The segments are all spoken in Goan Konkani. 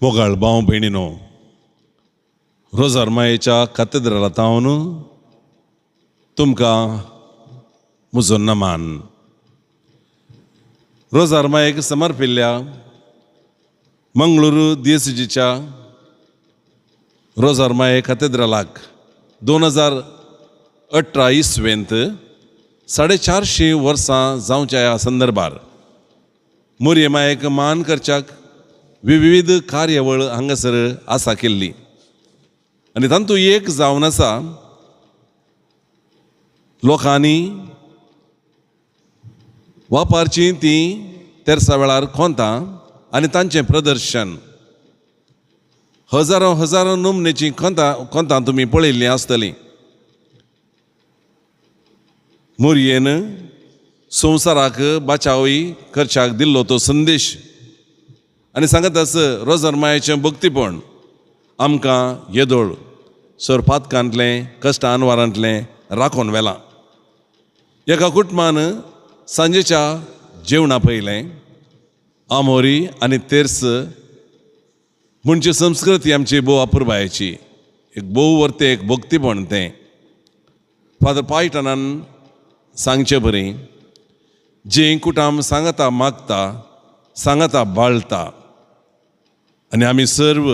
मोगाळ भाव भयणीनो, रोजार मायेच्या कातेद्राला तावन तुमकां म्हजो नमान. रोजार मायेक समर्पिल्ल्या मंगळुरू दियसिजीच्या रोजार माये कातेद्रालाक 2018 इसवेंत 450 वर्सां जावच्या ह्या संदर्भार मोरये मायेक मान करच्याक विविध कार्यावळ हांगासर आसा केल्ली आनी तातूंत एक जावन आसा लोकांनी वापरचीं तीं तेर्सा वेळार कोंतां आनी तांचें प्रदर्शन. हजारो हजारो नमनेचीं कोंतां कोंतां तुमी पळयल्लीं आसतलीं. मोरयेन संवसाराक बाचावय करच्याक दिल्लो तो संदेश आनी सांगत आस रोजार मायेचें भक्तीपण आमकां येदोळ सरपातकांतलें कश्ट अनवारांतलें राखून व्हेलां. एका कुटुंबान सांजेच्या जेवणा पयलें आमोरी आनी तेर्स म्हणचे संस्कृती आमची भोव अपुरबायेची, एक भोव वर्तें एक भक्तीपण तें. फादर पायटनान सांगचे बरी जें कुटाम सांगता मागता सांगता बाळता आनी आमी सर्व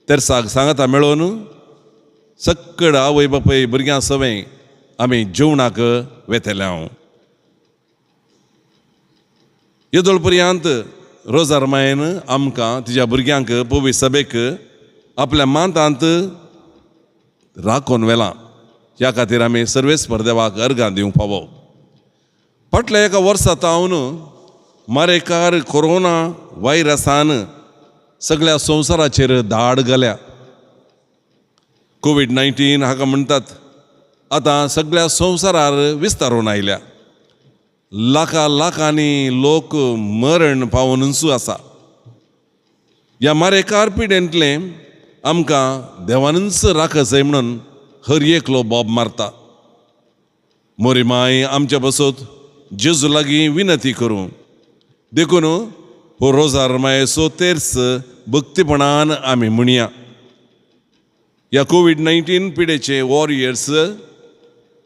तेर्साक सांगता मेळोवन सक्कड आवय बापूय भुरग्यां सवें आमी जेवणाक वेतले. हांव येदोळ पर्यंत रोजार मायेन आमकां तिज्या भुरग्यांक पवी सभेक आपल्या मांतांत राखून व्हेलां. ह्या खातीर आमी सर्वेस्पर देवाक अर्गां दिवंक फावो. फाटल्या एका वर्सा तावन मारेकार कोरोना व्हायरसान सगळ्या संवसाराचेर धाड घाल्या. कोवीड 19 हाका म्हणटात, आतां सगळ्या संवसारार विस्तारून आयल्या. लाखां लाखांनी लोक मरण पावोवनूच आसा. ह्या मारेकार पिडेंतलें आमकां देवानूच राखचें म्हणून हर एकलो बोब मारता. मोरी माय आमच्या बसत जेजू लागीं विनंती करूं. देखून हो रोजार मायेचो तेर्स भक्तीपणान आमी म्हणया. ह्या कोवीड 19 पिडेचे वॉरियर्स,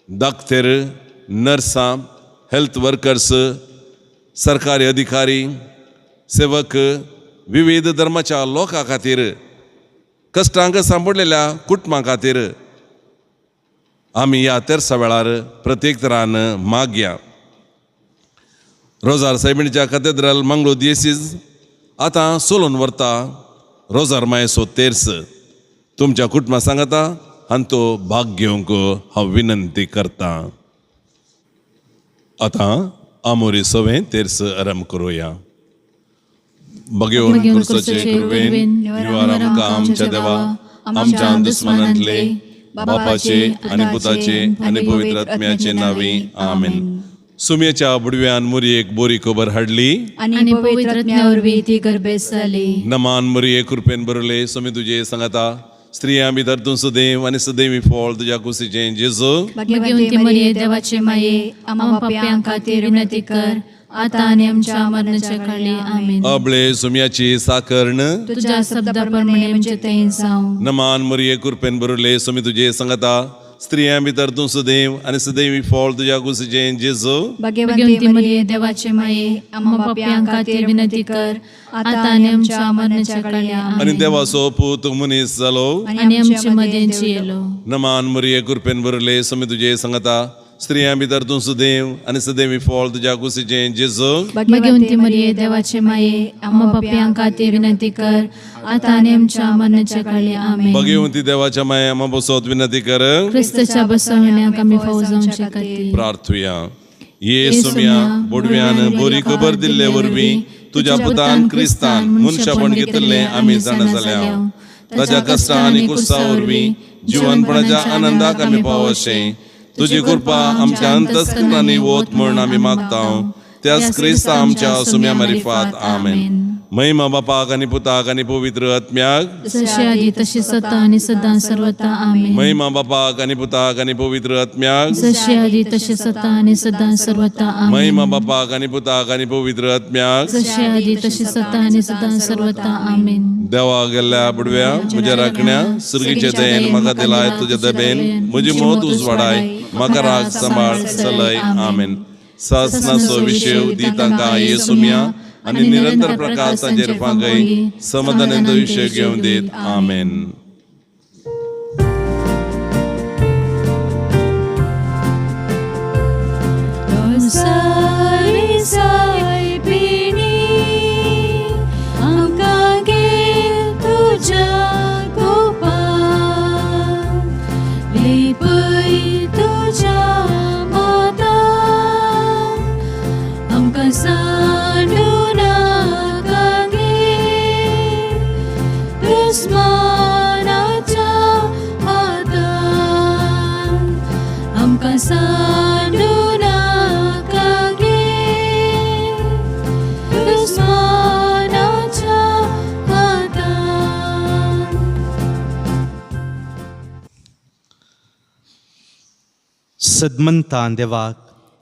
दाक्तेर, नर्सां, हेल्थ वर्कर्स, सरकारी अधिकारी, सेवक, विविध धर्माच्या लोकां खातीर, कश्टांक सांपडलेल्या कुटुंबां खातीर आमी ह्या तेर्सा वेळार प्रत्येक तरान मागया. रोजार सायबिणीच्या कातेद्राल मंगळूर दियसीज आतां सोलून व्हरता रोजार मायेचो तेर्स. तुमच्या कुटुंबा सांगता हांतो भाग घेवंक हांव विनंती करतां. आतां आमोरी सवें तेर्स आरंभ करुया. बगेवन कुर्साचे कृपेन निवार आमकां आमच्या देवा आमच्या दुस्मानांतले बापाचे आनी पुताचे आनी पवित्र आत्म्याचे नांवी आमेन. सुमेच्या बुडव्यान मुरयेक बोरी खबर हाडली आनी पवित्र आत्म्या वरवीं ती गर्भेस्त जाली. नमान मरिये, कृपेन भरले, स्वामी तुजे सांगाता, स्त्रियां भितर तूं सदैव आनी सदैवी फळ तुज्या कुशीचें जेजू. भाग्यवंती मरिये, देवाचे माये, आम्हा पाप्यां खातीर विनंती कर, आता आनी आमच्या मरणाच्या काळी. आमेन. अबळे सुम्याची साकर्ण तुझ्या शब्दाप्रमाणे म्हणजे ते जावं. नमान मरिये, कृपेन भरले, स्वामी तुजे सांगाता, स्त्रियां भितर तूं सदैव आनी सदैवी फळ तुज्या कुशीचें जेजू. भाग्यवंती मरिये, देवाचे माये, आम्हा पाप्यां खातीर विनंती कर, आता आनी आमच्या मरणाच्या काळी. आनी आमेन. देवाचो पूत मनीस जालो आनी आमचे मदें जियेलो. नमान मरिये, कृपेन भरले, स्वामी तुजे सांगाता, स्त्रियां भितर तूं सदैव आनी सदैवी फळ तुज्या कुशीचें जेजू. भाग्यवंती मरिये, देवाचे माये, आम्हा पाप्यां खातीर विनंती कर, आता आनी आमच्या मरणाच्या काळी. आमेन. भगवंती देवाच्या माया आम्हा बसोत विनंती कर क्रिस्तच्या बसवण्याक आमी फौज जावचे खातीर. प्रार्थुया. ये सुम्या बोडव्यान बोरी खबर दिल्ले वरवीं तुज्या पुतान क्रिस्तान मनशापण घेतिल्लें आमी जाणा जाल्या. ताच्या कश्टां आनी कुर्सा वरवीं जिवनपणाच्या आनंदाक आमी पावो अशें तुजी कृपा आमच्या अंतस्करणांनी वत म्हूण आमी मागता. त्याच क्रिस्ता आमच्या सुम्या मारिफात. आमेन. महिमा बापाक आनी पुताक आनी पवित्र आत्म्याक, जशे आदी तशी सता आनी सदां सर्वता आमेन। महिमा बापाक आनी पुताक आनी पवित्र आत्म्याक, जशे आदी तशी सता आनी सदां सर्वता आमेन। महिमा बापाक आनी पुताक आनी पवित्र आत्म्याक, जशे आदी तशी सता आनी सदां सर्वता आमेन। देवा गेल्ल्या बुडव्या म्हज्या राखण्या, सुर्गीचे दयेन म्हाका दिलाय तुज्या दबेन म्हजी मौत उजवाडाय, म्हाका राग सांबाळ चलय आमेन। सासनाचो विशेव दी तांकां येसुम्या आनी निरंतर प्रकाश तांचेर फांकय, समाधान विशय घेवन दीत आमेन। सदमंतान देवाक,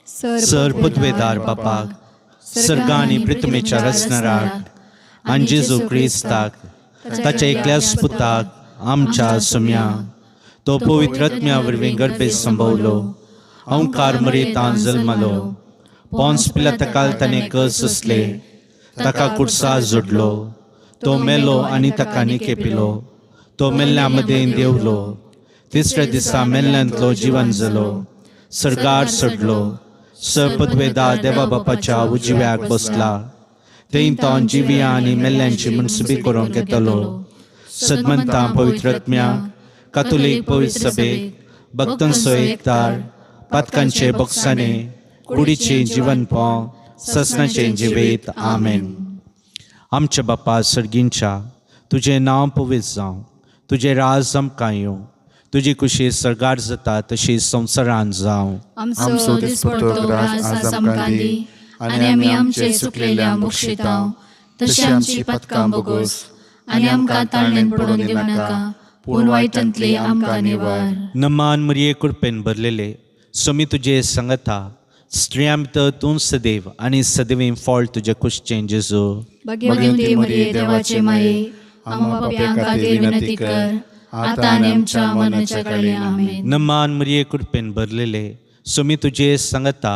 सर पदवेदार बापाक, सर्गा आनी पृथ्वीच्या रचणाराक आनी जेजू क्रिस्ताक ताच्या एकल्याच पुताक आमच्या सुम्या, तो पवित्र आत्म्या वरवीं गर्भे संभवलो, अंकार मरेतान जल्मलो, पोन्स पिलातकाल ताणें कस सोंसले, ताका कुडसा जोडलो, तो मेलो आनी ताका निकेपिलो, तो मेल्ल्या मदें देवलो, तिसऱ्या दिसा मेल्ल्यांतलो जिवन जालो, सर्गार सोडलो, सरपदवेदा देवा बापाच्या उजव्याक बसला, थंय तो जिव्या आनी मेल्ल्यांची मनसुबी करूंक येतलो। सदमंता पवित्र आत्म्या, कातोलीक पवित्र सभेक, भक्तांचो एकतार, पातकांचे बक्षाणे, कुडीचें जिवनपण, ससनाचें जिवीत आमेन। आमच्या बापा सर्गींच्या, तुजें नांव पवित्र जावं, तुजें राज आमकां येवं, तुजी खुशी सर्गार जाता तशी संवसारान जावं। आमचो दिसपट्टो ग्रास आज आमकां दी आनी आमी आमचे चुकलेल्या बक्षितांव तशी आमची पथकां बोगोस आनी आमकां ताळणेन पडून दिवं नाका, पूण वायटांतली आमकां निवार। नमान मरिये कृपेन भरलेले, स्वामी तुजे संगता, स्त्रियां भितर तूं सदैव आनी सदैव फळ तुजे कुशचें जेजू। भगवती मरिये देवाचे माये, आम्हा पाप्यां खातीर विनंती कर, आता आनी आमच्या मरणाच्या काळी आमेन। नमान मरिये कृपेन भरलेले, स्वामी तुजे संगता,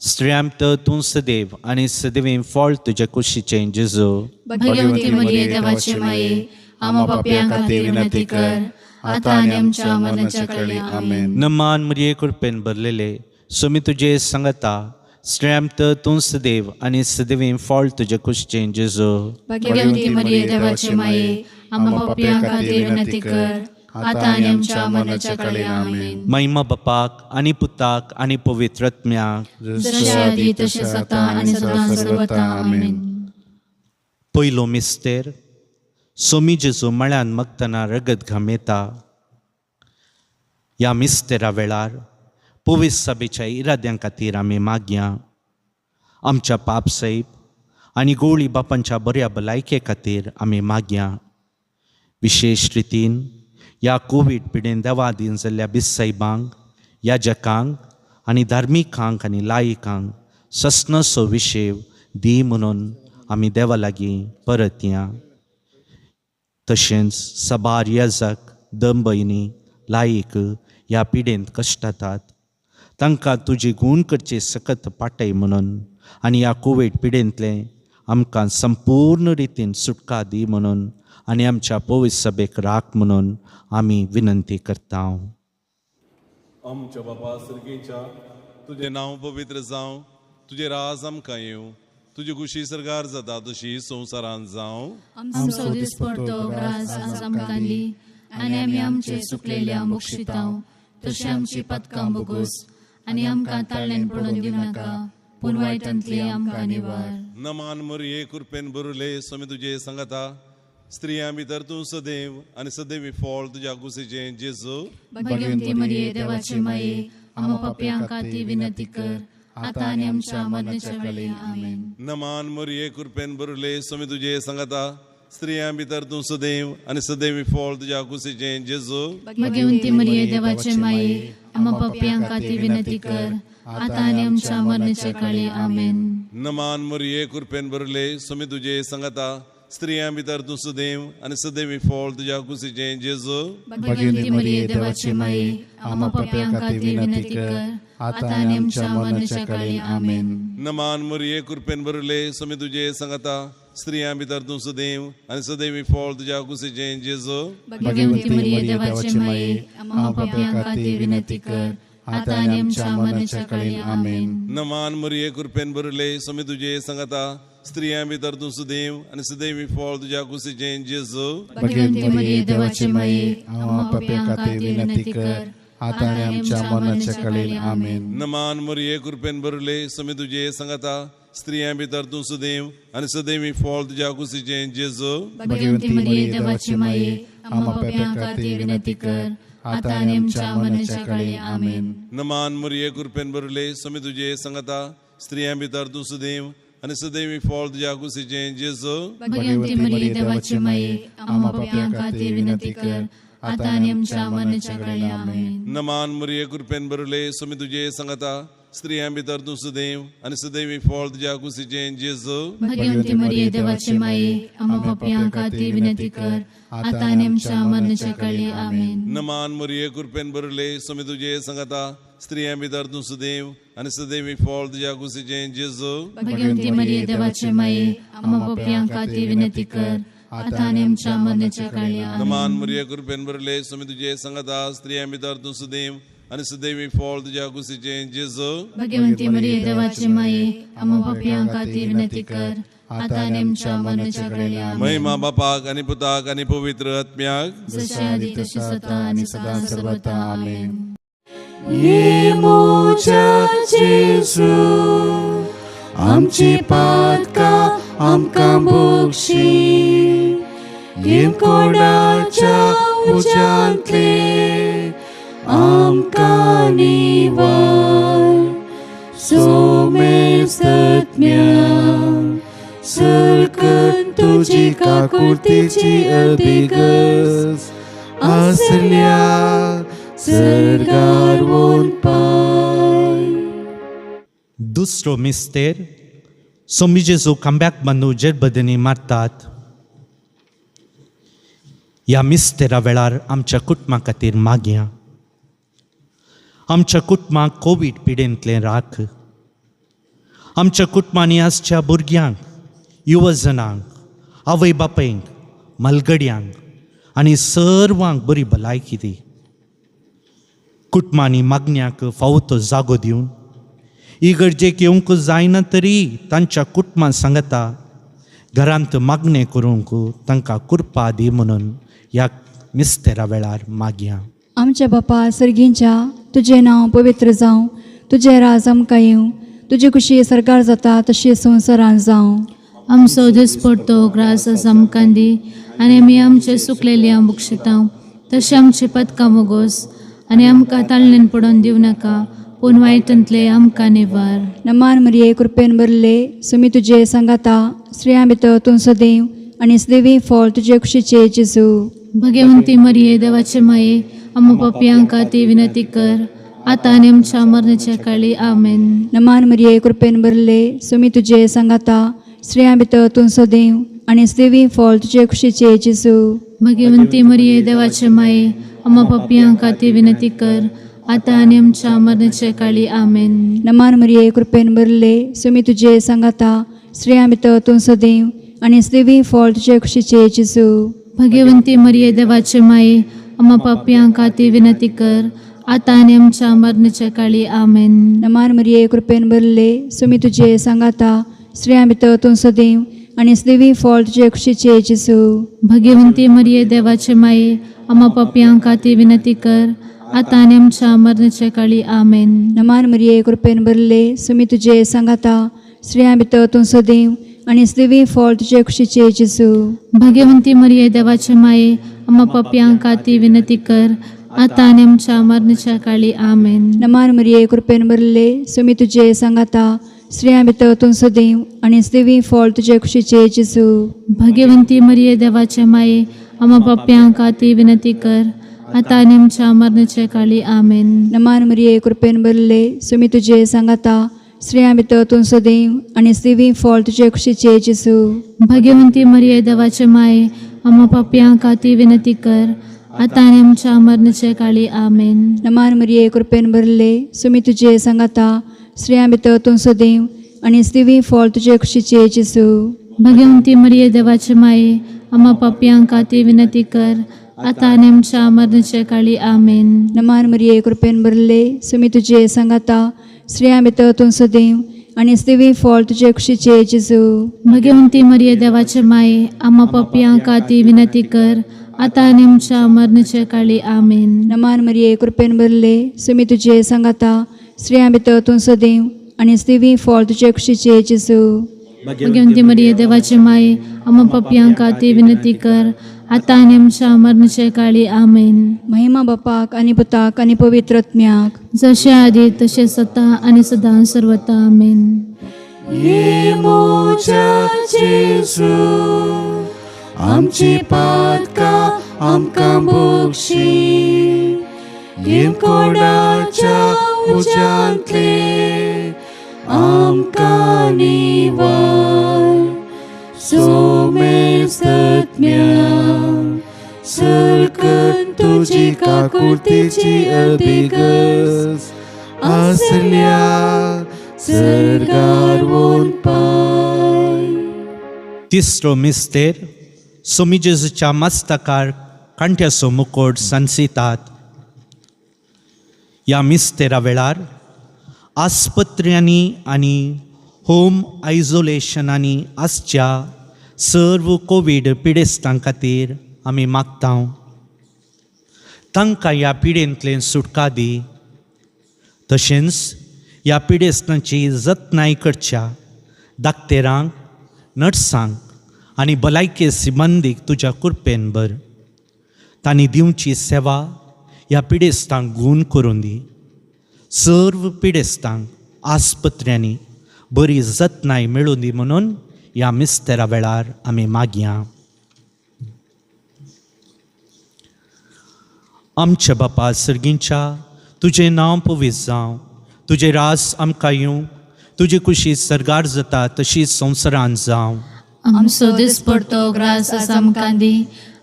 स्त्रियां भितर तूं सदैव आनी सदैव फळ तुजे कुशीचें जेजू। भगवती मरिये देवाचे माये, आम्हा पाप्यां खातीर विनंती कर, आता आनी आमच्या मरणाच्या काळी आमेन। नमान मरिये कृपेन भरलेले, स्वामी तुजे संगता, स्त्रियां भितर तूं सदैव आनी सदैव फळ तुजे कुशीचें जेजू। भगवती मरिये देवाचे माये, आम्हा पाप्यां खातीर विनंती कर, आता आनी आमच्या मरणाच्या काळी आमेन। महिमा बापाक आनी पुताक आनी पवित्र आत्म्याक, जशे आदी तशें आतां आनी सदां सर्वता आमेन। पयलो मिस्तेर, सोमी जेजू मळ्यान मगतना रगत घामेता। ह्या मिस्तेरा वेळार पवित्र सभेच्या इराद्यां खातीर आमी मागया, आमच्या पाप सैब आनी गोळी बापांच्या बऱ्या भलायके खातीर आमी मागया। विशेश रितीन ह्या कोवीड पिडेन देवादीन जाल्ल्या बिस्सायबांक, याजकांक आनी धार्मिकांक आनी लायिकांक ससनसो विशेव दी म्हणून आमी देवा लागीं परत या। तशेंच साबार याजक, दंबयनी, लायीक ह्या पिडेंत कश्टातात, तांकां तुजी गूण करचे सकत पाटय म्हणून आनी ह्या कोवीड पिडेंतलें आमकां संपूर्ण रितीन सुटका दी म्हणून आनी आमच्या पवित्र सभेक राख म्हणून आमी विनंती करता। आमच्या बापा सर्गीच्या, तुजें नांव पवित्र जावं, तुजें राज आमकां येवं, तुजी खुशी सर्गार जाता तशी संवसारान जावं। आमचो दिसपट्टो ग्रास आज आमकां दी आनी आमी आमचे चुकलेल्या बक्षितांव तशी आमची पथकां बोगोस आनी आमकां ताळणेन पडून दिवं नाका, पूण वायटांतली आमकां निवार। नमान मरिये कृपेन भरुले, स्वामी तुजे संगता, स्त्रियां भितर तूं सदैव आनी सदैवी फळ तुज्या कुशीचें जेजू। भगवती मरिये देवाचे माये, आम्हा पाप्यां खातीर विनंती कर, आतां आनी आमच्या मरणाच्या वेळी. आमेन. नमान मोरये, कृपेन भरले, स्वामी तुजे सांगाता. स्त्रियां भितर तूं सदैव आनी सदैवी फळ तुज्या कुशीचें जेजू. भगवंती मरिये, देवाचे माये, आम्हा पापयां खातीर विनंती कर, आतां आनी आमच्या मरणाच्या काळी. आमेन. नमान मोरये, कृपेन भरले, स्वामी तुजे सांगाता. स्त्रियां भितर तूं सदैव आनी सदैवी फळ तुज्या कुशीचें जेजू. भगवंती मरिये, देवाचे माये, आम्हा पापयां खातीर विनंती कर, आतां आनी आमच्या मरणाच्या काळी. आमेन. नमान मोरये, कृपेन भरले, स्वामी तुजे सांगाता. स्त्रियां भितर तूं सदैव आनी सदैवी फळ तुज्या कुशीचें जेजू. भगवंती मरिये, देवाचे माये, आम्हा पापयां खातीर विनंती कर, आतां आनी आमच्या मरणाच्या काळी. आमेन. नमान मोरये, कृपेन भरले, स्वामी तुजे सांगाता. स्त्रियां भितर तूं सदैव आनी सदैवी फळ तुज्या कुशीचें जेजू. भगवंती मरिये, देवाचे माये, आम्हा पापयां खातीर विनंती कर, आतां आनी आमच्या मरणाच्या काळी. आमेन. नमान मोरये, कृपेन भरले, स्वामी तुजे सांगाता. स्त्रियां भितर तूं सदैव आनी सदैवी फळ तुज्या कुशीचें जेजू. भगवंती मरिये, देवाचे माये, आम्हा पापयां खातीर विनंती कर, आतां आनी आमच्या मरणाच्या काळी. आमेन. नमान मोरये, कृपेन भरले, स्वामी तुजे सांगाता. स्त्रियां भितर तूं सदैव आनी सदैवी फळ तुज्या कुशीचें जेजू. भगवंती मरिये, देवाचे माये, आम्हा पापयां खातीर विनंती कर, आतां आनी आमच्या मरणाच्या काळी. आमेन. नमान मोरये, कृपेन भरले, स्वामी तुजे सांगाता. स्त्रियां भितर तूं सदैव आनी सदैवी फळ तुज्या कुशीचें जेजू. भगवंती मरिये, देवाचे माये, आम्हा पापयां खातीर विनंती कर, आतां आनी आमच्या मरणाच्या काळी. आमेन. नमान मोरये, कृपेन भरले, स्वामी तुजे सांगाता. स्त्रियां भितर तूं सदैव आनी सदैवी फळ तुज्या कुशीचें जेजू. भगवंती मरिये, देवाचे माये, आम्हा पापयां खातीर विनंती कर, आतां आनी आमच्या मरणाच्या काळी. नमान आमेन. मोरये, कृपेन भरले, स्वामी तुजे सांगाता. स्त्रियां भितर तूं सदैव आनी सदैवी फळ तुज्या कुशीचें जेजू. भगवंती मरिये, देवाचे माये, आम्हा पापयां खातीर विनंती कर, आतां आनी आमच्या मरणाच्या काळी. आमेन. महिमा बापाक आनी पुताक आनी पवित्र आत्म्याक, जसे आधी तशी सता आणि सदा सर्वता. आमेन. ये म्हज्या जेजू, आमची पातकां आमकां बक्षी, येमकोंडाच्या उज्यांतले आमकां निवार. सोमेस्तज्ञा सरकन तुजी काकुळतीची अदिगस आसल्या सर्गार वोन पाय. दुसरो मिस्तेर. सोमी जेजू खांब्याक बांदू जेरबदनी मारतात. ह्या मिस्तेरा वेळार आमच्या कुटुंबा खातीर मागया. आमच्या कुटुंबाक कोवीड पिडेंतलें राख. आमच्या कुटुंबांनी आसच्या भुरग्यांक, युवजनांक, आवय बापायंक, मालगड्यांक आनी सर्वांक बरी भलायकी दी. कुटुंबांनी मागण्याक फावो तो जागो दिवन इगर्जेक येवंक जायना तरी तांच्या कुटुंबान सांगता घरांत मागणें करूंक तांकां कृपा दी म्हणून ह्या मिस्तेरा वेळार मागया. आमच्या बापा सर्गींच्या, तुजें नांव पवित्र जावं, तुजें राज आमकां येवं, तुजी खुशी सरकार जाता तशी संवसारांत जावं. आमचो दिसपडतो ग्रास आमकां दी, आनी आमी आमचे सुकलेले बक्षिता तशें आमची पदकां मोगोस, आनी आमकां ताळणेन पडोवन दिवं नाका, पूण वायटांतले आमकां निवार. नमान मरिये, कृपेन भरले, सुमी तुजे सांगाता, स्त्रियां भितर तूं सदैव आनी सदैवी फळ तुजे खुशीचे जेजू. भगवंती मरिये, देवाचे माये, आम्हा पापयां खातीर विनंती कर, आतां आनी आमच्या मरणाच्या काळी. आमेन. नमान मरिये, कृपेन भरले, सुमी तुजे सांगाता, स्त्रियां भितर तूं सदैव आनी सदैवी फळ तुजे खुशीचे जेजू. भगवंती मरिये, देवाचे माये, आम्हा पापयां खातीर विनंती कर, आतां आनी आमच्या मरणाच्या काळी. आमेन. नमान मरिये, कृपेन भरले, सुमी तुजे सांगाता, स्त्रियां भितर तूं सदैव आनी सदैवी फळ तुजे खुशीचे जेजू. भगवंती मरिये, देवाचे माये, आम्हा पापयां खातीर विनंती कर, आतां आनी आमच्या मरणाच्या काळी. आमेन. नमान मरिये, कृपेन भरले, सुमी तुजे सांगाता, स्त्रियां भितर तूं सदैव आनी सदैवी फळ तुजे खुशीचे जेजू. भगवंती मरिये, देवाचे माये, आम्हा पापयां खातीर विनंती कर, आतां आनी आमच्या मरणाच्या काळी. आमेन. नमान मरिये, कृपेन भरले, सुमी तुजे सांगाता, स्त्रियां भितर तूं सदैव आनी सदैवी फळ तुजे खुशीचे जेजू. भगवंती मरिये, देवाचे माये, आम्हा पापयां खातीर विनंती कर, आतां आनी आमच्या मरणाच्या काळी आमेन. नमान मरिये, कृपेन भरले, सुमी तुजे सांगाता, स्त्रियां भितर तूं सदैव आनी देवी फळ तुजे कुशीचे जेजू. भाग्यवंती मरिये, देवाचे माये, आम्हा पाप्यां खातीर विनंती कर, आतां आनी आमच्या मरणाच्या काळी आमेन. नमान मरिये, कृपेन भरले, सुमी तुजे सांगाता, स्त्रियां भितर तूं सदैव आनी देवी फळ तुजे कुशीचे जेजू. भाग्यवंती मरिये, देवाचे माये, आम्हा पाप्यां खातीर विनंती कर, आतां आनी आमच्या मरणाच्या काळी आमेन. नमान मरिये, कृपेन भरले, सुमी तुजे सांगाता, स्त्रियां भितर तूं सदैव आनी देवी फळ तुजे कुशीचे जेजू. भाग्यवंती मरिये, देवाचे माये, आम्हा पाप्यां खातीर विनंती कर, आतां आनी आमच्या मरणाच्या काळी आमेन. नमान मरिये, कृपेन भरले, सुमी तुजे सांगाता, स्त्रियां भितर तूं सदैव आनी देवी फळ तुजे कुशीचे जेजू. भाग्यवंती मरिये, देवाचे माये, आम्हा पाप्यां खातीर विनंती कर, आतां आनी आमच्या मरणाच्या काळी आमेन. नमान मरिये, कृपेन भरले, सुमी तुजे सांगाता, स्त्रियां भितर तूं सदैव आनी देवी फळ तुजे कुशीचे जेजू. भाग्यवंती मरिये, देवाचे माये, आम्हा पाप्यां खातीर विनंती कर, आतां आनी आमच्या मरणाच्या काळी आमेन. महिमा बापाक आनी पुताक आनी पवित्र आत्म्याक. जसे आदी तसे सता आणि सदा सर्वता आमेन. ये मोजा जेजू, आमची पातकां आमकां बक्षी, येमकोडाच्या उज्यांतले आमकां निवार. सोमेस्तज्ञा सरकन तुजी काकुळतीची अदिगस आसल्या सर्गार वोन पाय. तिसरो मिस्तेर, सोमी जेजूच्या मस्तकार कांट्याचो मुकोट सांसितात. ह्या मिस्तेरा वेळार आस्पत्र्यांनी आनी होम आयसोलेशनांनी आसच्या सर्व कोवीड पिडेस्तां खातीर आमी मागता. तांकां ह्या पिडेंतल्यान सुटका दी. तशेंच ह्या पिडेस्तांची जतनाय करच्या दाक्तेरांक, नर्सांक आनी भलायके सिबंदीक तुज्या कृपेन भर. तांणी दिवची सेवा ह्या पिडेस्तांक गूण करून दी. सर्व पिडेस्तांक आस्पत्र्यांनी बरी जतनाय मेळूं दी म्हणून ह्या मिस्तेरा वेळार आमी मागया. आमच्या बापा सर्गींच्या, तुजें नांव पवित्र जावं, तुजें रास आमकां येवं, तुजी कुशी सर्गार जाता तशी संवसारांत जावं. आमचो दिसपडतो ग्रास आज आमकां दी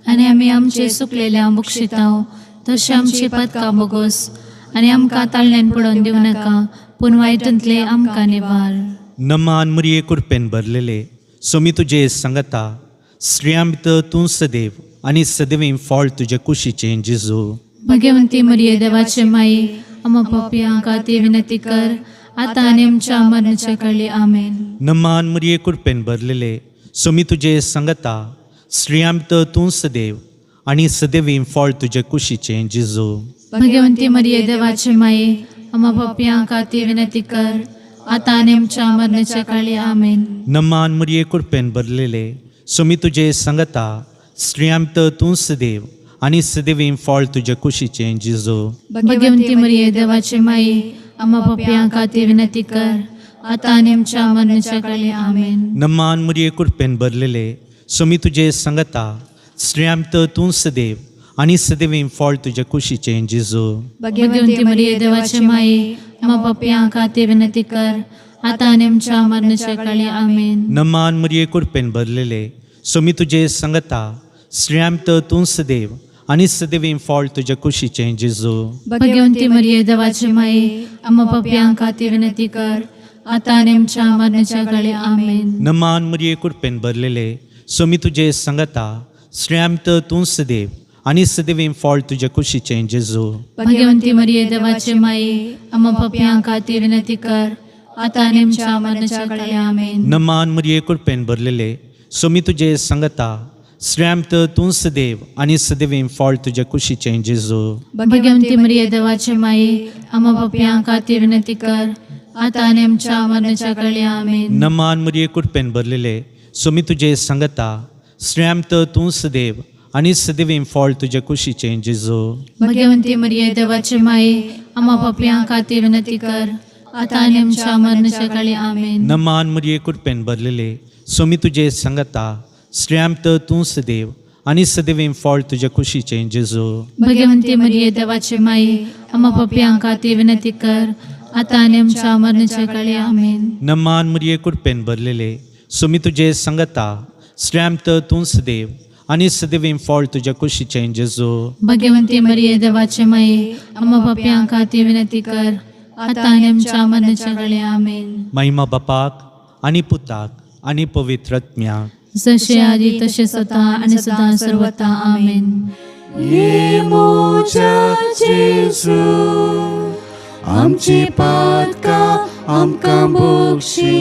आनी आमी आमचे सुकलेल्या बक्षिताव तशें आमची पातकां बोगोस आनी आमकां ताळण्यान पडोवन दिवं नाका, पूण वायटांतले आमकां निवार. नमान मुरये, कुरपेन भरलेले, सोमी तुजे सांगता, स्त्रियां भितर तूं सदैव आनी सदैव फळ तुजे कुशीचें जेजू. भाग्यवंती मरिये, देवाचे माये, आम्हा पापयां खातीर विनंती कर, आतां आनी आमच्या मरणाच्या काळी आमेन. नमान मुरये, कुरपेन भरलेले, सोमी तुजे सांगता, स्त्रियां भितर तूं सदैव आनी सदैव फळ तुजे कुशीचें जेजू. भाग्यवंती मरिये, देवाचे माये, आम्हा पापयां खातीर विनंती कर, आतां आनी आमच्या मरणाच्या काळी आमेन. नमान मुरये, कुरपेन भरलेले, सोमी तुजे सांगता, स्त्रियां भितर तूं सदैव आनी सदैव फळ तुजे कुशीचें जेजू. भाग्यवंती मरिये, देवाचे माये, आम्हा पापयां खातीर विनंती कर, आतां आनी आमच्या मरणाच्या काळी आमेन. नमान मुरये, कुरपेन भरलेले, सोमी तुजे सांगता, स्त्रियां भितर तूं सदैव आनी सदैव फळ तुजे कुशीचें जेजू. भाग्यवंती मरिये, देवाचे माये, आम्हा पापयां खातीर विनंती कर, आतां आनी आमच्या मरणाच्या काळी आमेन. नमान मुरये, कुरपेन भरलेले, सोमी तुजे सांगता, स्त्रियां भितर तूं सदैव आनी सदैव फळ तुजे कुशीचें जेजू. भाग्यवंती मरिये, देवाचे माये, आम्हा पापयां खातीर विनंती कर, आतां आनी आमच्या मरणाच्या काळी आमेन. नमान मुरये, कुरपेन भरलेले, सोमी तुजे सांगता, स्त्रियां भितर तूं सदैव आनी सदैव फळ तुजे कुशीचें जेजू. भाग्यवंती मरिये, देवाचे माये, आम्हा पापयां खातीर विनंती कर, आतां आनी आमच्या मरणाच्या काळी आमेन. नमान मुरये, कुरपेन भरलेले, सोमी तुजे सांगता, स्त्रियां भितर तूं सदैव आनी सदैव फळ तुजे कुशीचें जेजू. भाग्यवंती मरिये, देवाचे माये, आम्हा पापयां खातीर विनंती कर, आतां आनी आमच्या मरणाच्या काळी आमेन. नमान मुरये, कुरपेन भरलेले, सोमी तुजे सांगता, स्त्रियां भितर तूं सदैव आनी सदैव फळ तुजे कुशीचें जेजू. भगवंती मरिये देवाचे माये, आम्हा पापयां खातीर विनंती कर, आता आनी आमच्या मरणाच्या काळी. आमेन. नमान मरिये, कृपेन भरलेले, सोमी तुजे सांगता. स्त्रियां भितर तूं सदैव आनी सदैव फळ तुजे कुशीचें जेजू. भगवंती मरिये देवाचे माये, आम्हा पापयां खातीर विनंती कर, आता आनी आमच्या मरणाच्या काळी. आमेन. नमान मरिये, कृपेन भरलेले, सोमी तुजे सांगता. स्त्रियां भितर तूं सदैव आनी सदैव फळ तुज्या कुशीचें जेजू. भगवंती मरिये देवाचे माये, आम्हा पापयां खातीर विनंती कर, आता आनी आमच्या मरणाच्या काळी. आमेन. महिमा बापाक आनी पुताक आनी पवित्र आत्म्याक. जसे आदी तसे सदा आणि सदा सर्वता. आमेन. ये मोजा जेजू, आमची पातकां आमकां बक्षी,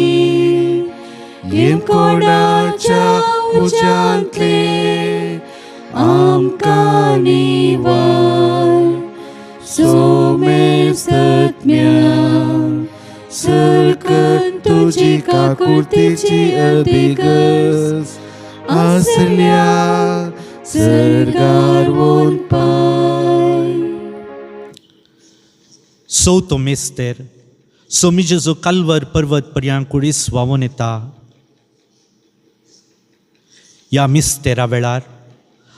येमकोंडाच्या उज्यांतले आमकां निवार. सोमेस्तज्ञा सरकन तुजी काकुळतीची अदिगस आसल्या सर्गार वोन पाय. चवथो मिस्तेर. सोमी जेजू कालवर पर्वत पर्यांत कुडीस व्हांवून येता. ह्या मिस्तेरा वेळार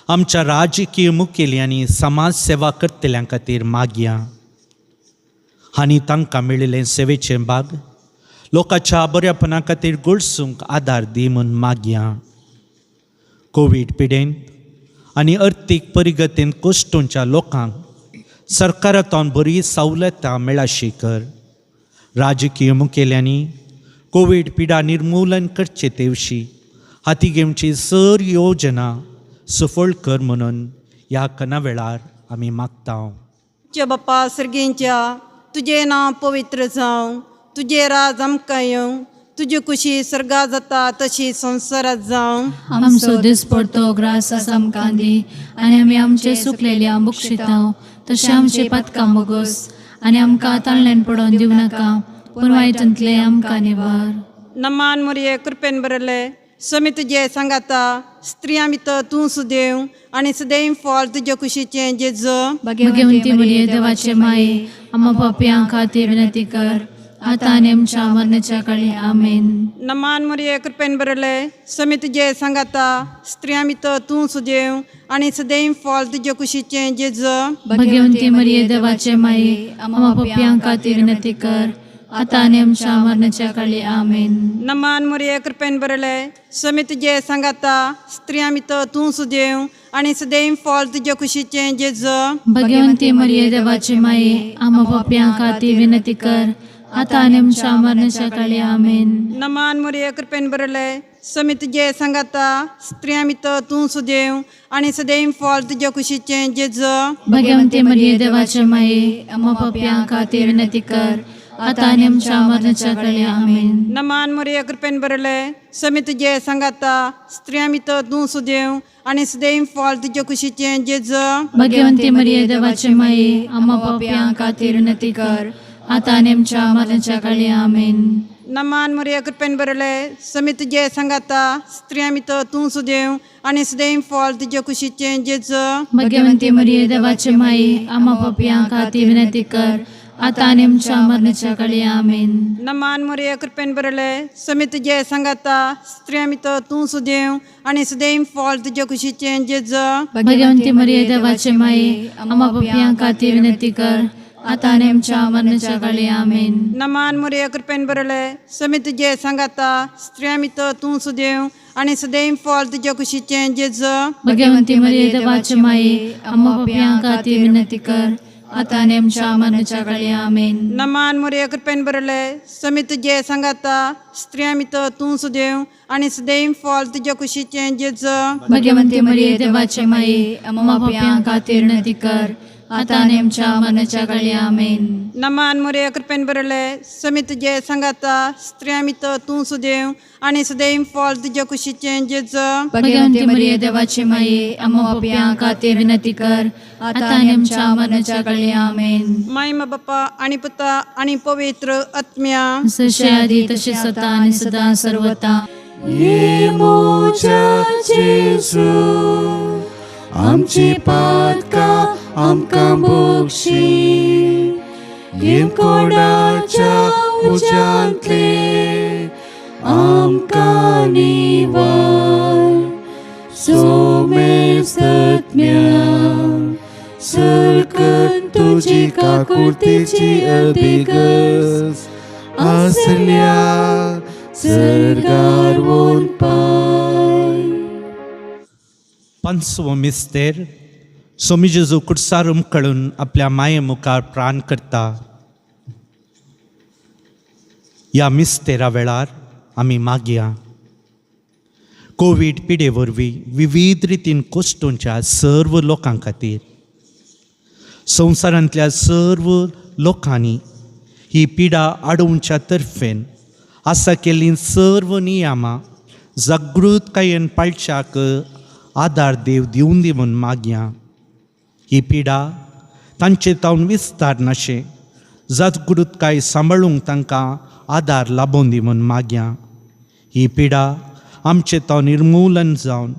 आमच्या राजकीय मुखेल्यांनी समाज सेवा करतल्यां खातीर मागया आनी तांकां मेळिल्लें सेवेचें भाग लोकांच्या बऱ्यापणा खातीर गळसूंक आदार दी म्हूण मागया. कोवीड पिडेन आनी अर्थीक परिगतीन कश्टोंच्या लोकांक सरकारांतल्यान बरी सवलतां मेळाशी कर. राजकीय मुखेल्यांनी कोवीड पिडा निर्मूलन करचे तेवशी हाती घेवची सर योजना सफळ कर म्हणून ह्या कना वेळार आमी मागता. आमच्या बापा सर्गींच्या, तुजें नांव पवित्र जावं, तुजें राज आमकां येवं, तुजी खुशी सर्गा जाता तशी संवसारात जावं. आमचो दिसपडतो ग्रास आमकां दी, आनी आमी आमचे सुकलेल्या बक्षितांव तशें आमचे पातकां बोगोस, आनी आमकां ताळण्यान पडोवन दिवं नाका, पूण वायटांतले आमकां निवार. नमान मोरये, कृपेन बरले, समी तुजे सांगाता. स्त्रियां भितर तूं सुदेव आनी सुदैव फळ तुजे कुशीचें जेजू. भगवंती मरिये देवाचे माये, आम्हा पापयां खातीर विनंती कर, आता आनी आमच्या मरणाच्या काळी. आमेन. नमान मोरये, कृपेन बरले, समी तुजे सांगाता. स्त्रियां भितर तूं सुदेव आनी सदैव फळ तुजे कुशीचें जेजू. भगवंती मरिये देवाचे माये, आम्हा पापयां खातीर विनंती कर, आता आनी आमच्या मरणाच्या काळी. आमेन. नमान मोरये, कृपेन बरले, समी तुजे सांगाता. स्त्रियां भितर तूं सुदेव आनी सदैव फळ तुजे कुशीचें जेजू. भगवंती मरिये देवाचे माये, आम्हा पापयां खातीर विनंती कर, आता आनी आमच्या मरणाच्या काळी. आमेन. नमान मोरये, कृपेन बरले, समी तुजे सांगाता. स्त्रियां भितर तूं सुदेव आनी सदैव फळ तुजे कुशीचें जेजू. भगवंती मरिये देवाचे माये, आम्हा पापयां खातीर विनंती कर, आता आनी आमच्या मरणाच्या काळी. आमेन. नमान मोरये, कृपेन बरले, समी तुजे सांगाता. स्त्रियां भितर तूं सुदेव आनी सदैव फळ तुजे कुशीचें जेजू. भगवंती मरिये देवाचे माये, आम्हा पापयां खातीर विनंती कर, आता आनी आमच्या मरणाच्या काळी. आमेन. नमान मोरये, कृपेन बरले, समी तुजे सांगाता. स्त्रियां भितर तूं सुदेव आनी सदैव फळ तुजे कुशीचें जेजू. भगवंती मरिये देवाचे माये, आम्हा पापयां खातीर विनंती कर, आता आनी आमच्या मरणाच्या काळी. आमेन. नमान मोरये, कृपेन बरले, समी तुजे सांगाता. स्त्रियां भितर तूं सुदेव आनी सदैव फळ तुजे कुशीचें जेजू. भगवंती मरिये देवाचे माये, आम्हा पापयां खातीर विनंती कर, आता आनी आमच्या मरणाच्या काळी. आमेन. नमान मोरये, कृपेन बरले, समी तुजे सांगाता. स्त्रियां भितर तूं सुदेव आनी सदैव फळ तुजे कुशीचें जेजू. भगवंती मरिये देवाचे माये, आम्हा पापयां खातीर विनंती कर, आता आनी आमच्या मरणाच्या काळी. आमेन. नमान मोरये, कृपेन बरले, समी तुजे सांगाता. स्त्रियां भितर तूं सुदेव आनी सदैव फळ तुजे कुशीचें जेजू. भगवंती मरिये देवाचे माये, आम्हा पापयां खातीर विनंती कर, आता आनी आमच्या मरणाच्या काळी. आमेन. नमान मोरये, कृपेन बरले, समी तुजे सांगाता. स्त्रियां भितर तूं सुदेव आनी सदैव फळ तुजे कुशीचें जेजू. भगवंती मरिये देवाचे माये, आम्हा पापयां खातीर विनंती कर, आता आनी आमच्या मरणाच्या काळी. आमेन. मायमा बाप्पा आणि पुता आणि पवित्र आत्म्या. जसे आधी तसे सदा आणि सदा सर्वता. ये मोजा जेजू, आमची पातकां आमकां बक्षी येमकोंडाच्या उज्यांतले आमकां निवार सोमेस्तज्ञा सरकन तुजी काकुळतेची अभिगस आसल्या सर्गार वोन पाय. पांचवो मिस्तेर सोमी जेजू कुडसार उमकळून आपल्या माये मुखार प्राण करता. ह्या मिस्तेरा वेळार आमी मागया कोवीड पिडे वरवीं विविध रितीन कोश्टोंच्या सर्व लोकां खातीर संवसारांतल्या सर्व लोकांनी ही पिडा आडोवच्या तर्फेन आसा केल्लीं सर्व नियमां जागृतकायेन पाळच्याक आदार देव दिवन दी म्हूण मागया. ही पिडा तांचे तावन विस्तार नाशें जागृतकाय सांबाळूंक तांकां आदार लाबोवन दी म्हूण मागया. ही पिडा आमचे तावन निर्मूलन जावन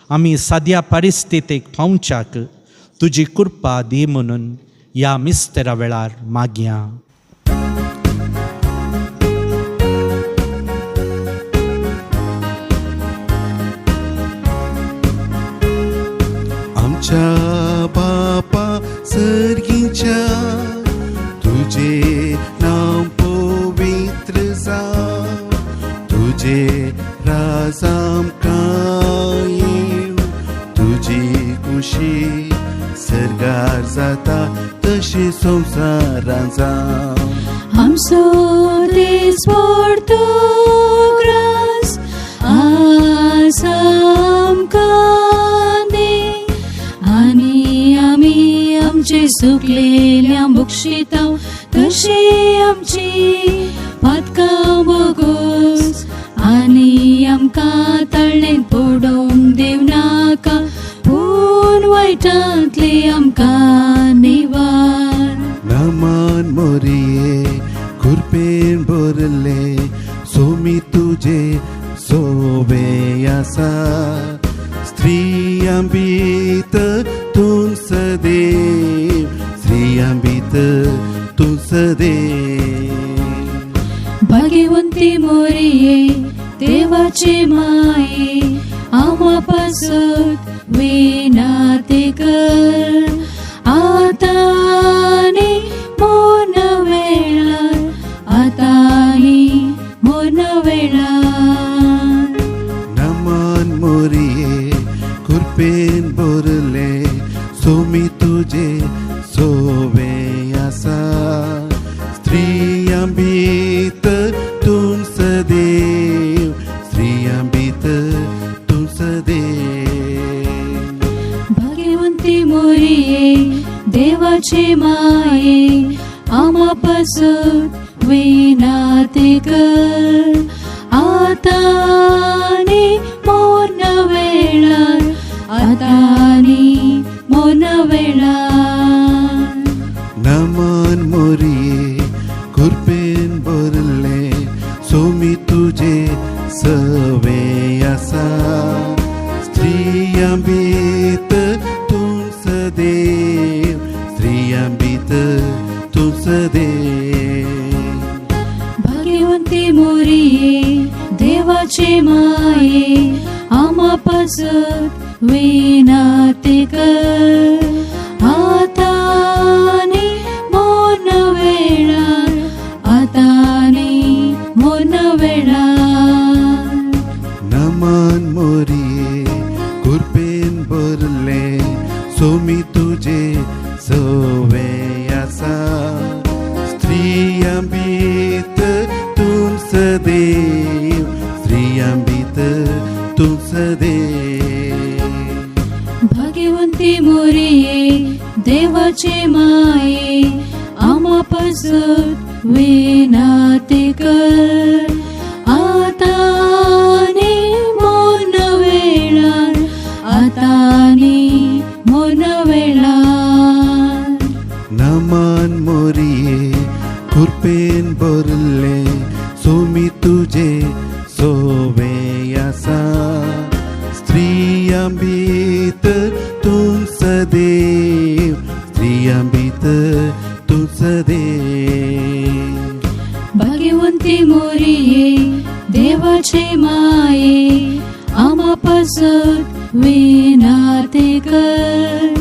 आमी साद्या परिस्थितीक पावच्याक तुजी कृपा दी म्हणून ह्या मिस्तेरा वेळार मागया. आमच्या बापा सर्गीच्या तुझे नांव पवित्र जावं तुझे राज आमकां येवं तुजी खुशी सर्गार जाता तशी संवसारान जावं. आमचो दीस पडतो ग्रास आज आमकां दी आनी आमी आमचे सुकलेल्या बक्षिता तशी आमची पातकां बोगोस आनी आमकां तळणेंत पडोवंक दिवं नाका पूण वायटांतली आमकां निवार. नमन मोरये कृपेन भरले सोमी तुजे सोबे आसा स्त्रियां भितर तूं सदैव स्त्रियां भितर तूं सदैव. भाग्यवंती मोरये देवाचे माये आम्हा पासत विनाती कर आतां मोन वेळार आतां मोन वेळार. नमन मोरये कृपेन भरले सोमी तुजे सोबे आसा स्त्रियां भितर तूं सदैव स्त्रियां भितर तूं सदैव. भाग्यवंती मोरये देवाचे माये आम्हा पासत विनाती कर आतां मोन वेळार आतां मोन वेळार. नमन मोरये कृपेन भरले सोमी तुजे सवे आसा स्त्रियां भितर तूं सदैव स्त्रियां भितर तूं सदैव. भाग्यवंती मोरये देवाचे माये आम्हा पासत विनाती कर आतां मोन वेळार आतां मोन वेळार. नमन मोरये कृपेन भरले सोमी तुजे सवे आसा स्त्रियां भितर तूं सदैव स्त्रियां भितर तूं सदैव. भाग्यवंती मोरये देवाचे माये आम्हा पासत विनाती कर आतां मोन वेळार आतां मोन वेळार. नमन मोरये कृपेन भरले सोमी तुजे सोबे आसा स्त्रियां भितर तूं भाग्यवंती मोरये देवाचे माये आमा पासत विनाते कर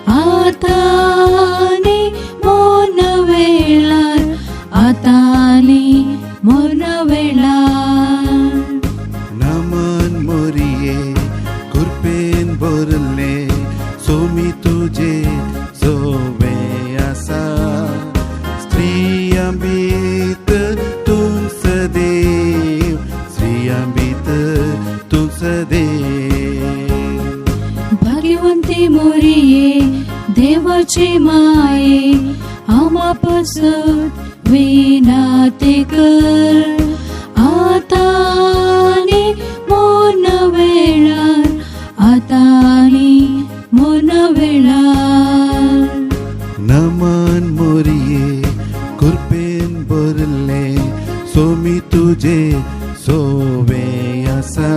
आता आनी मोन वेळार आता आनी मोन वेळार. नमन मोरये कृपेन भरले सोमी तुजे सोवे आसा स्त्रियां भितर तूं सदैव स्त्रियां भितर तूं सदैव. भाग्यवंती मोरये देवाचे माये आमा पासत विनाते कर आता आनी मोन वेळार आता आनी मोन वेळार. नमन मोरये कृपेन भरले सोमी तुजे सोवे आसा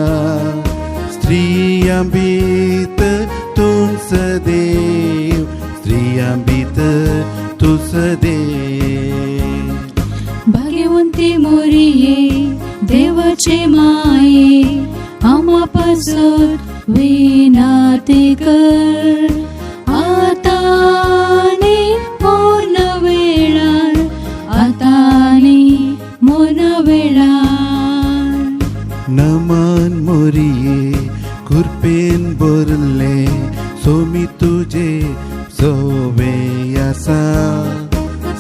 स्त्रियां भितर तूं सदैव स्त्रियां भितर तूं सदैव. भाग्यवंती मोरये देवाचे माये आमा पासत विनाते कर आता आनी मोन वेळार आता आनी मोन वेळार. नमन मोरये कृपेन भरले सोमी तुजे सोवे आसा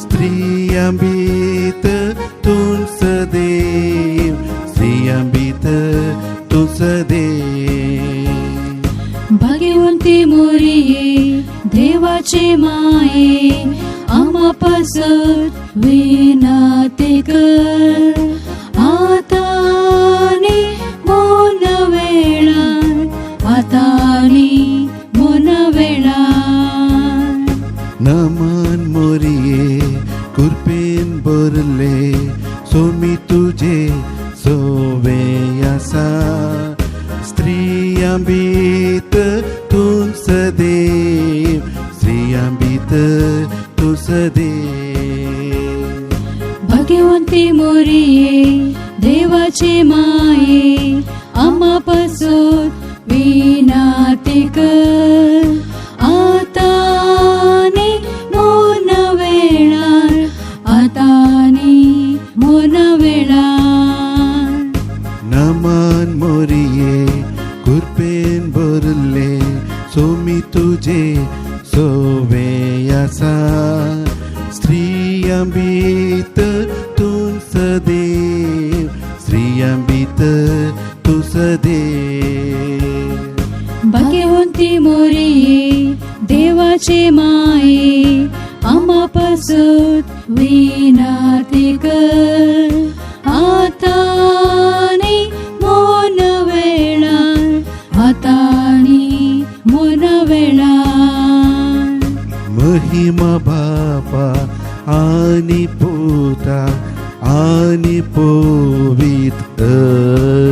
स्त्रियां भितर तूं सदैव स्त्रियां भितर तूं सदैव. भाग्यवंती मोरये देवाचे माये आमा पासत विनाते कर आता आनी मोन वेळार आता आनी मोन वेळार. नमन मोरये कृपेन भरले सोमी तुजे सोवे आसा स्त्रियां भितर तूं सदैव स्त्रियां भितर तूं सदैव. भाग्यवंती मोरये देवाचे माये आमा पासत विनाते कर आता आनी मोन वेळार आता आनी मोन वेळार. नमन मोरये कृपेन भरले सोमी तुजे सोवे आसा स्त्रियां भितर तूं सदैव स्त्रियां भितर तूं सदैव. भाग्यवंती मोरये देवाचे माये आमा पासत विनाते कर आता आनी मोन वेळार आता आनी मोन वेळार. महिमा बापा आनी पुता आनी पवित्र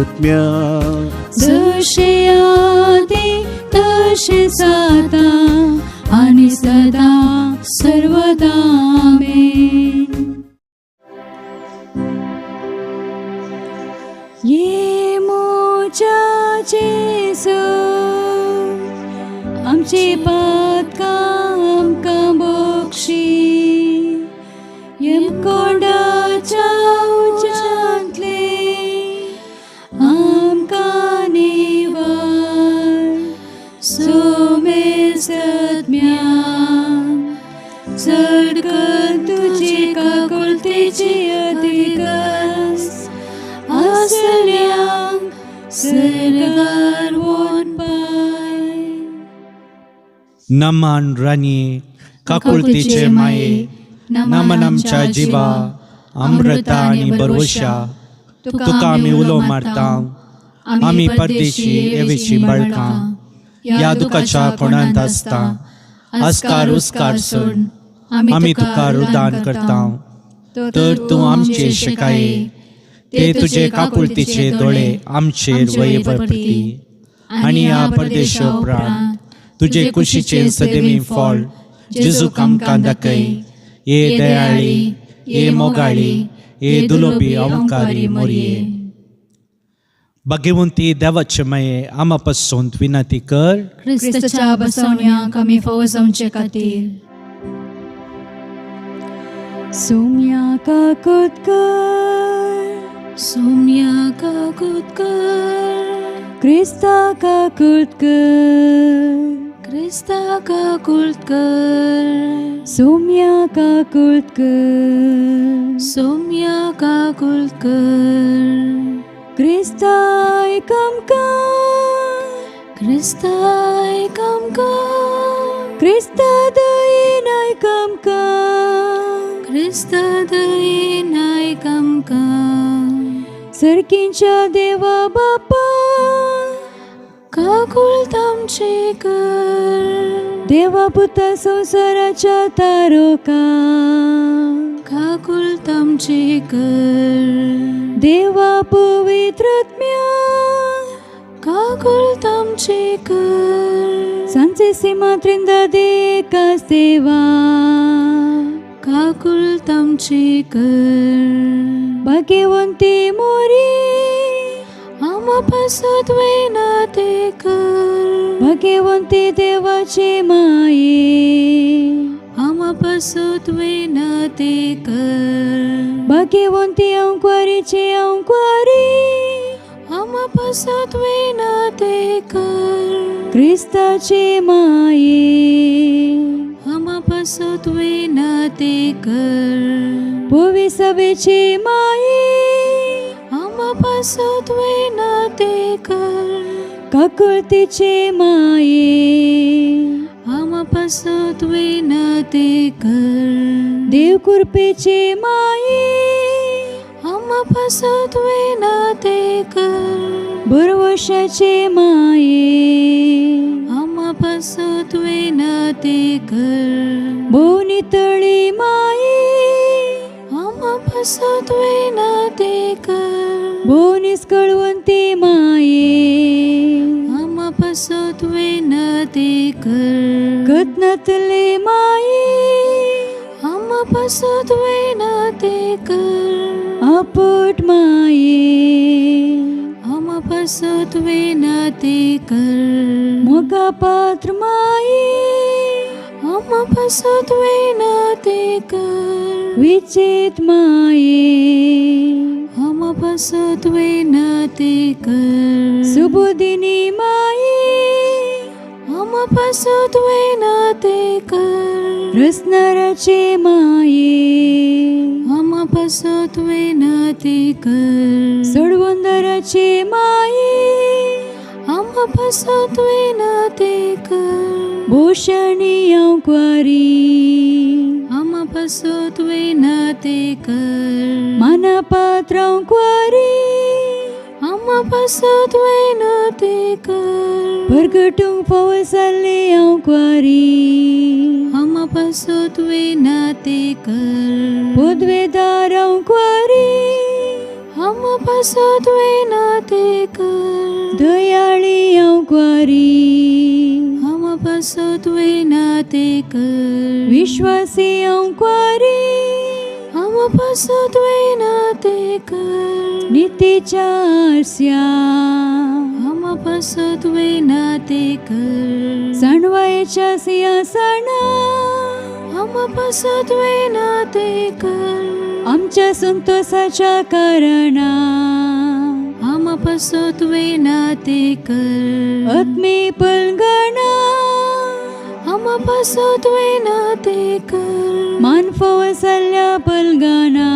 आत्म्या जशे आदी तशे जाता आनी सदा सर्वदा आमेन. ये मोजा जेजू आमची पातकां आमकां बक्षी यमकोंडाच्या उज्यांतले आमकां निवार सोमेसत्म्या चड कर तुजी काकुळतेची अधिगस आसल्यांक सर्गार वोन पाय. नमन राणी काकुळतीचे माये, नमन आमच्या जिवा अमृता आनी बरवशा, तुका आमी उलो मारता. आमी परदेशी एवेची बाळकां ह्या दुखाच्या कोणांत आसता, आस्कार उस्कार सोड आमी तुका रुदान करता. तर तूं आमचे शिकाये ते तुजे काकुळतीचे दोळे आमचेर वय परती आनी ह्या परदेशा उपरांत तुजे कुशीचे सदैवी फळ जेजूक आमकां दाखय. ये दयाळी, ये मोगाळी, हे दुलोबी अंकारी मोरये. भाग्यवंती देवाचे माये, आमा पासून विनंती कर. क्रिस्ताच्या बसवण्याक आमी फावो जावचे खातीर. सोम्या काकूत कर, सोम्या काकूत कर, क्रिस्ता काकूत कर, क्रिस्ता काकूत कर, सोम्या काकूत कर, सोम्या काकूत कर, क्रिस्ता आमकां, क्रिस्ता आमकां, क्रिस्ता दयेन आमकां, क्रिस्ता दयेन आमकां, सर्कींच्या देवा बापा, काकूत आमची कर, देवा पुता संवसाराच्या तारोका, काकूत आमची कर, देवा पवित्रत्म्या, काकूत आमची कर, सांचे सीमा त्रिंदा देका सेवा, काकूत आमची कर, भाग्यवंती मोरी, आमा पासत विनंती कर, भाग्यवंती देवाची माये, आमा पासत विनंती कर, भाग्यवंती अंकुरीची अंकुरी, आमा पासत विनंती कर, क्रिस्ताची माये, आमा पासत विनंती कर, पवी सभेची माये, आमा पासत विनंती कर, काकुळतीची माये, आमा पासत विनंती कर, देव कृपेची माये, आमा पासत विनंती कर, भरवशाची माये, आमा पासत विनंती कर, भोवनितळी माये, आमा पासत विनंती कर, भोवनिस्कळवंती माये, आमा पासत विनंती कर, गतनातले माये, आमा पासत विनंती कर, आपट माये, आमा पासत विनंती कर, मोगा पात्र माये, आमा पासत विनंती कर, विचित माये, आमा पासत विनंती कर, सुबोधिनी माये, आमा पासत विनंती कर, रसनाराचे माये, आमा पासत विनंती कर, सोडवंदराचे माये, आमा पासत विनंती कर, भूषणी अंकुरी, आमा पासत विनंती कर, मानापात्र अंकुरी, आमा पासत विनंती कर, परगटूंक फावो जाल्ली अंकुरी, आमा पासत विनंती कर, पदवेदार अंकुरी, आमा पासत विनंती कर, दयाळी अंकुरी, आमा पासत विनंती कर, विश्वासी अंकुरी, आमा पासत विनंती कर, नितीच्या आरस्या, आमा पासत विनंती कर, जाणवायेच्या सिंहासना, आमा पासत विनंती कर, आमच्या संतोषाच्या कारणा, आमा पासत विनंती कर, आत्मी पलगणा, आमा पासत विनंती कर, मान फावो जाल्ल्या पलगणा,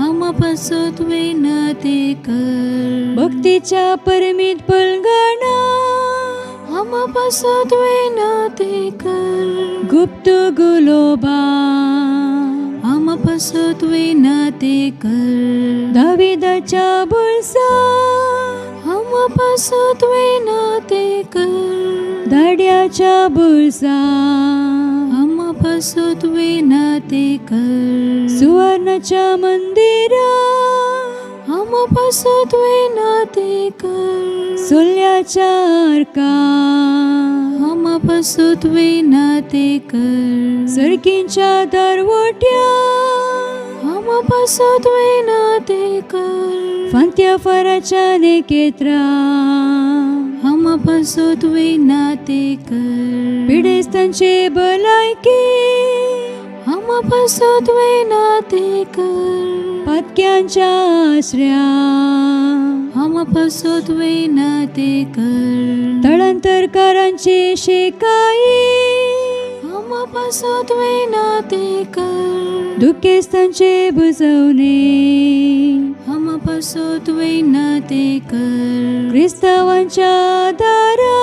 आमा पासत विनंती कर, भक्तीच्या परमीत पलगणा, आमा पासत विनंती कर, गुप्त गुलोबा, आमा पासत विनंती कर, दाविदाच्या बोळसा, आमा पासत विनंती कर, दाड्याच्या बोळसा, आमा पासत विनंती कर, सुवर्णाच्या मंदिरा, आमा पासत विनंती कर, सोल्याच्या आरका, आमा पासत विनंती कर, सरकींच्या दरवट्या, आमा पासत विनंती कर. फांत्या फराच्या नेकेत्रा आमा पासत विनंती कर. पिडेस्तांचे भलायकी आमा पासत विनंती कर. पातक्यांच्या आसऱ्या आमा पासत विनंती कर. तळंतरकारांचे शेकाई आमा पासत विनंती कर. दुखेस्तांचे बुजवणे आमा पासत विनंती कर. क्रिस्तावांच्या दारा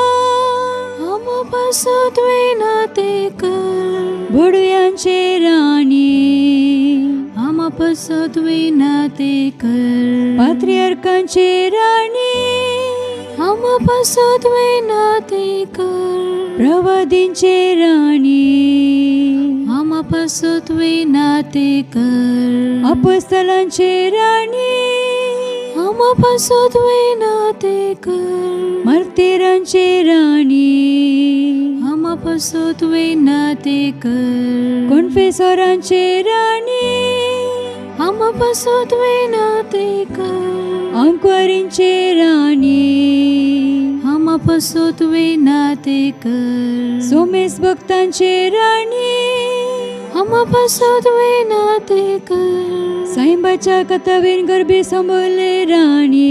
आमा पासत विनंती कर. बोडव्यांचे राणी आमा पासत विनंती कर. पात्रियर्कांचे राणी आमा पासत विनंती कर. प्रवादींचे राणी आमा पासत विनंती कर. अपस्तलांचे राणी आमा पासत विनंती कर. मार्तीरांचे राणी आमा पासत विनंती कर. कोन्फेसोरांचे राणी आमा पासत विनंती कर. आंकवारींचे राणी आमा पासत विनंती कर. सोमेस भक्तांचे राणी आमा पासत विनंती कर. साईबाच्या कथावेन गर्भी सांभोले राणी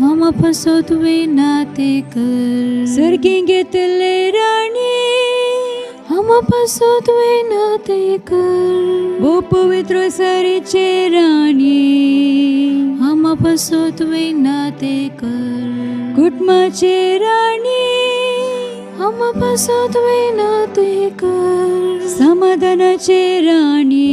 आमा पासत विनंती कर. सर्गी घेतले राणी आमा पासत विनंती कर. भो पवित्र सरीचे राणी आमा पासत विनंती कर. कुटुंबाचे राणी आमा पासत विनंती कर. समाधानाचे राणी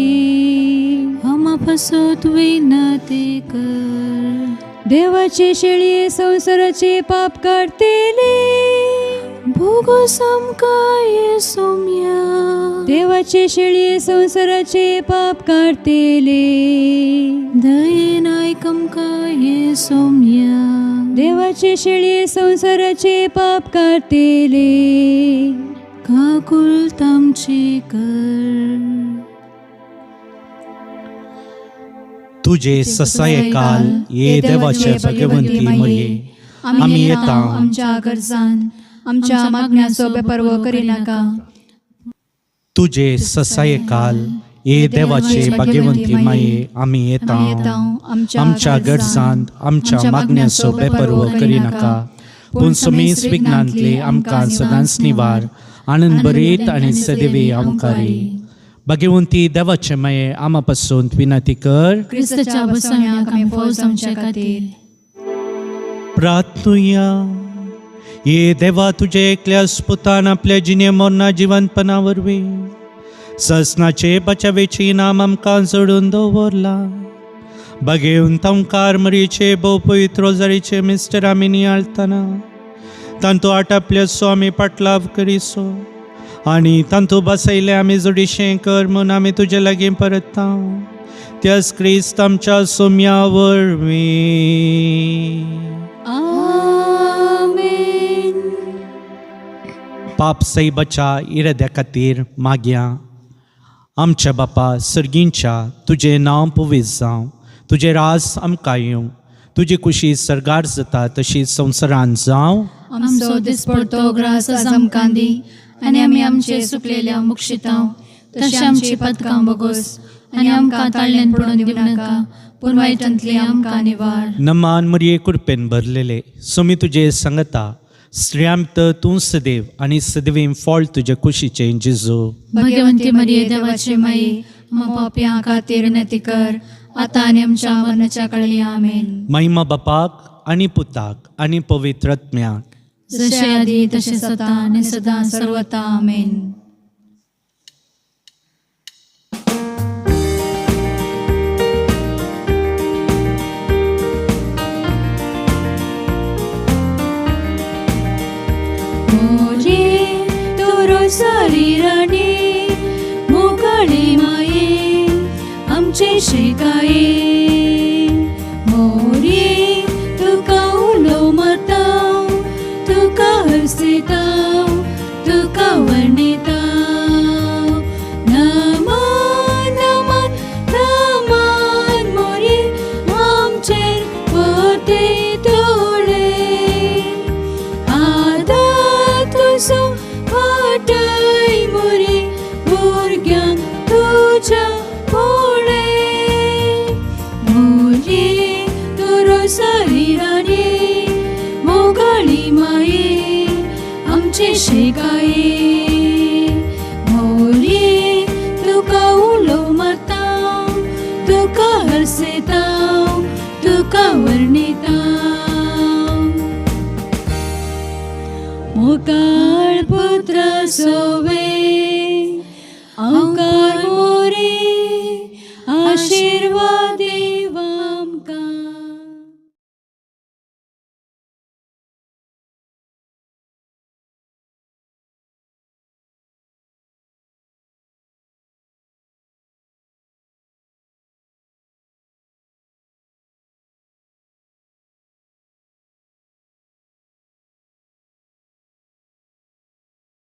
आमा पासत विनंती कर. देवाचे शेळये संसाराचे पाप काढतेले भोगोस आमकां ये सोम्या. देवाचे शेळये संसाराचे पाप काढतेले दयेन आयक आमकां ये सोम्या. देवाचे शेळये संसाराचे पाप काढतेले काकुळट आमची कर. तुजे ससायकाल ये देवाचे भगवंती मये आमी येता आमच्या गरजान आमच्या मागण्याचो बेपर्व करिनाका. तुजे ससायकाल ये देवाचे भाग्यवंती माये आमी येता आमच्या गरजांत आमच्या मागण्याचो बेपर्व करिनाका, पूण समेस विघ्नांतले आमकां सदांच निवार. आनंद बरीत आनी सदैवी आमकारी भाग्यवंती देवाचे माये आमा पासून विनंती कर. क्रिस्ताच्या बसवण्याक आमी फौज आमच्या खातीर. प्रार्थनुया. ये देवा तुझे एकल्या पुतान आपल्या जिणे मरना जिवंतपणा वरवीं ससनाचे बचावेची इनाम आमकां जोडून दवरला. बगेवन तमकार मरीचे भोव पवित्र रोजारीचे मिस्टर आमी नियाळतना तांतू आटापले सो आमी पाटलाव करिसो आनी तांतू बसयले आमी जोडीशें कर म्हूण आमी तुजे लागीं परता त्याच क्रिस्त आमच्या सोम्या वरवीं. आमेन. पाप सैबाच्या इराद्या खातीर मागया. आमच्या बापा सर्गींच्या तुजें नांव पवित्र जावं, तुजें राज आमकां येवं, तुजी कुशी सर्गार जाता तशी संवसारांत जावं. आमचो दिसपडतो ग्रास आज आमकां दी आनी आमी आमचे सुकलेल्या मुक्षितांव तशें आमची पदकां बोगोस आनी आमकां ताळल्यान पडून दिवं नाका, पूण वायटांतली आमकां निवार. नमान मरिये कुरपेन भरलेले सोमी तुजे सांगता, स्त्रियां भितर तूं सदैव आनी सदैव फळ तुजे कुशीचें जेजू. भगवंती मरिये देवाची माई आम्हा पापयां खातीर विनंती कर आतां आनी आमच्या मरणाच्या काळी. आमेन. महिमा बापाक आनी पुताक आनी पवित्र आत्म्याक, जशे आदी तशें सदां आनी सदां सर्वता. आमेन. मोरे तोरो शरीराने मोकाळे माये आमचे शिकाये. मोरे तुका उलो मारता, तुका हसता, तुका वर्णिता. नमन नमन तुजे शेकाये मोरये तुका उलो मारता तुका हरसेता तुका वर्णिता मोगाळ पुत्र सोवे.